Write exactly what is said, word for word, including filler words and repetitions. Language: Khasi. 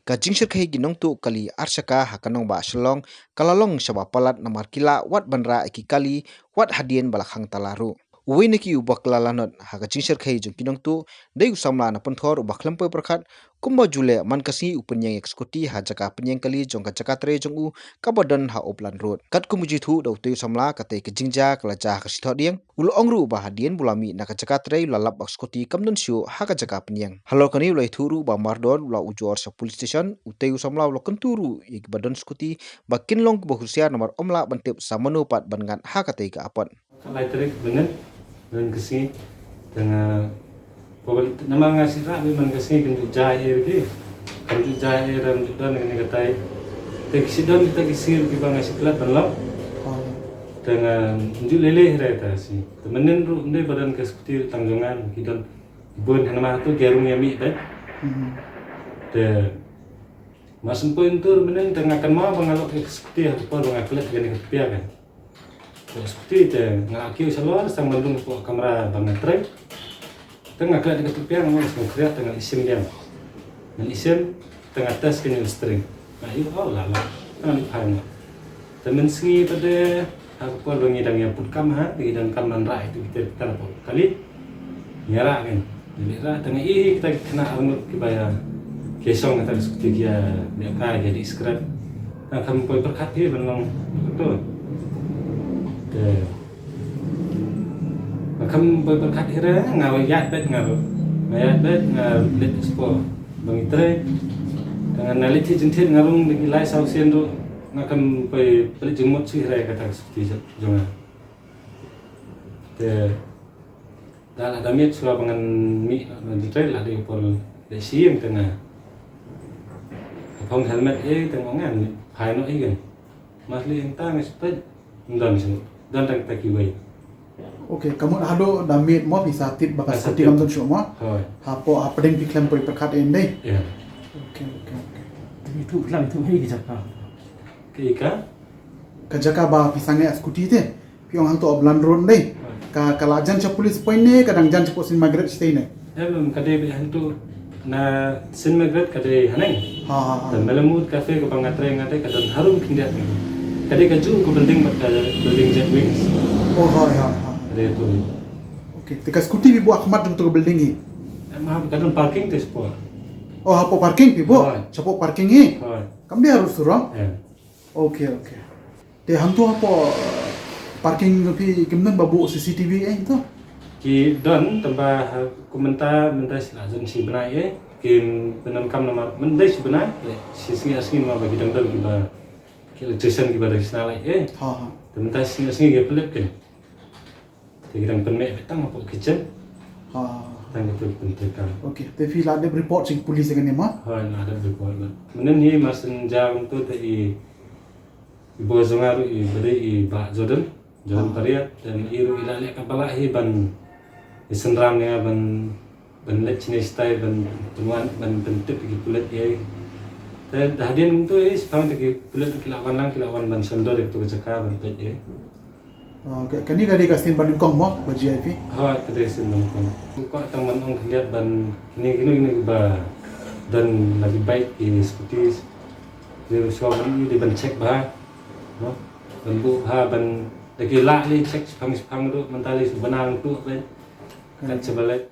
Ka jingshyrkhei ki nongtuh kali ar shaka ha ka nongbah Shillong ka la long shaba palat namar ki la wad ban rah ïa ki kali wat hadien ba la khang tala ruh. Uwei na ki uba kylla lanot ha ka jingshyrkhei jong ki nongtuh dei u samla na Pynthor uba khlem poi pyrkhat, kumba ju leh man ka sngi u pynïeng ïa ka scooty ha jaka pynïeng kali jong ka jaka trei jong u kaba don ha Upland Road. Katkum u ju ïathuh da utei u samla, katei ka jingjia ka la jia ha ka sngi Thohdieng. U la ong ruh ba hadien ba u la mih na ka jaka trei u la lap ba ka scooty kam don shuh ha ka jaka pynïeng. Halor kane u la ïathuh ruh ba mardor u la ujor sha police station. Utei u samla u la kyntu ruh ïa kiba don scooty ba kin long kiba husiar namar ym lah ban tip sa mano pat ban ngat ha katei ka apot. Ka lai tarik mynnin, mynnin ka sngi, te nga, namar nga shu rah mynnin ka sngi, kam ju jia ei ruh ki, kam ju jia ei ruh, kam ju don kane katai. Te ki shu don kita ki sngi ruh kiba nga shu klet ban long. Te nga, ym ju lei lei hynrei ta sngi. Te mynnin ruh ym dei ba don ka scooty ruh tang jong nga, ki don bun, hynrei namar tu ki rung ïa mih beit. Te ma shu poi ntur mynnin te nga kynmaw ba nga lok ïa ka scooty ha ka por ba nga klet kane ka tpia kan. Te scooty te nga la kiew shalor, sa nga rung hapoh kamra ba nga trei. Te nga klet ïa ka tpia, nga ong sa nga khriat, te nga leit shim biang. Nga leit shim, te nga test kane ka steering. Nga ïoh, oh la la. Te nga leit phai noh. Te mynsngi pat de ha ka por ba ngi dang ïa put kam ha, ngi dang kam ban rah ïa tu kita kita hapoh kali. Ngi rah kan. Ngi rah, te nga ïohi kita ki khynnah arngut kiba ïa, ki shong kata ka scooty ki ïa lehkai, ki ïa dih scrap. Nga khlem poi pyrkhat hi ban long to. Te nga khlem poi pyrkhat hi re, nga ïaid beit nga ruh. Nga ïaid beit, nga leit sha por ba ngi trei. Te nga na leit thied jingthied nga rung da ki lai saw sien ruh. Nga khlem poi pynleit jingmut shuh hi re kata ka scooty jong nga. Te da la da miet shuwa ba ngan mih na jingtrei, la dei por leit sha ïing te nga phong helmet ei te nga ong ngan phai noh ei kan. Mas lei ïa kata nga shu peit, ym don shuh, don tang kita kiwei. Ok, ka mut haduh da miet mo phi sa tip ba ka scooty kam don shuh mo? Hooid. Hapoh hapdeng phi khlem poi pyrkhat ei dei? Ïa. Ok, ok, ok. Ïathuh lang, ïathuh hi ka jaka. Ka ïa ka? Ka jaka ba phi sangeh scooty te. Phi ong hangto Upland Road dei. Ka, ka la jan sha Police Point ne ka dang jan shapoh Saint Margaret shatei ne? Em, em, ka dei beit hangto na Saint Margaret ka dei haneng. Ha, ha, ha. Te Malamute Cafe kaba nga trei nga te ka don harum khyndiat. Ka dei kajuh ka building bad ka building Jet Wings. Oh, ha, ha, ha. Ka dei to. Ok, te ka scooty phi buh ha khmat jong to ka building hi? Em, ha, ka don parking te shapoh. Oh, hapoh parking phi buh? Hooid. Shapoh parking hi? Hooid. Kam dei harud surok? Em. Ok, ok. Te hangto hapoh parking jong phi kim don ba buh C C T V ei to? Ki don, tangba ha, kum mynta, mynta shi la jan shi bnai ei. Kim pyndonkam namar mynta shi bnai, shi sngi ar sngi namar ba ki dang don kiba, ki electrician kiba dang shna lait ei. Ha, ha. Te mynta shi sngi ar sngi ki pynlip ki. Te ki dang pynmih beit tang hapoh kitchen. Ha. Tang kito ki pyntrei kam. Ok, te phi la dep report sha ki police kane ma? Hooid, la dep report beit. Mynnin hi mar syn jar kumto te i, i boss jong nga ruh i ba dei i Bah Jordan, Jordan Pariat, te i ruh i la leh katba lah hi ban, i synran ïa nga ban, ban leit shane shatai ban pynwan, ban pyntip ïa ki pulit ïa. Te da hadien kumto i, shaphang te ki pulit ki la wan lang, ki la wan ban shon dor ïa kato ka jaka ban peit ïa. Ah, ka, kane ka dei ka sien ba nyngkong mo ba G I P? Ha, ka dei sien ba nyngkong. Nga kwah tang ban ong khyndiat ban kine, kine, kine ba don la ki bike, ki scooty. Dei shuwa ban ïoh dei ban check bha. No? Ban buh bha ban da ki lah lei check shaphang shaphang ruh, mynta lei shu bna nangtuh beit. Kat sha ba leit.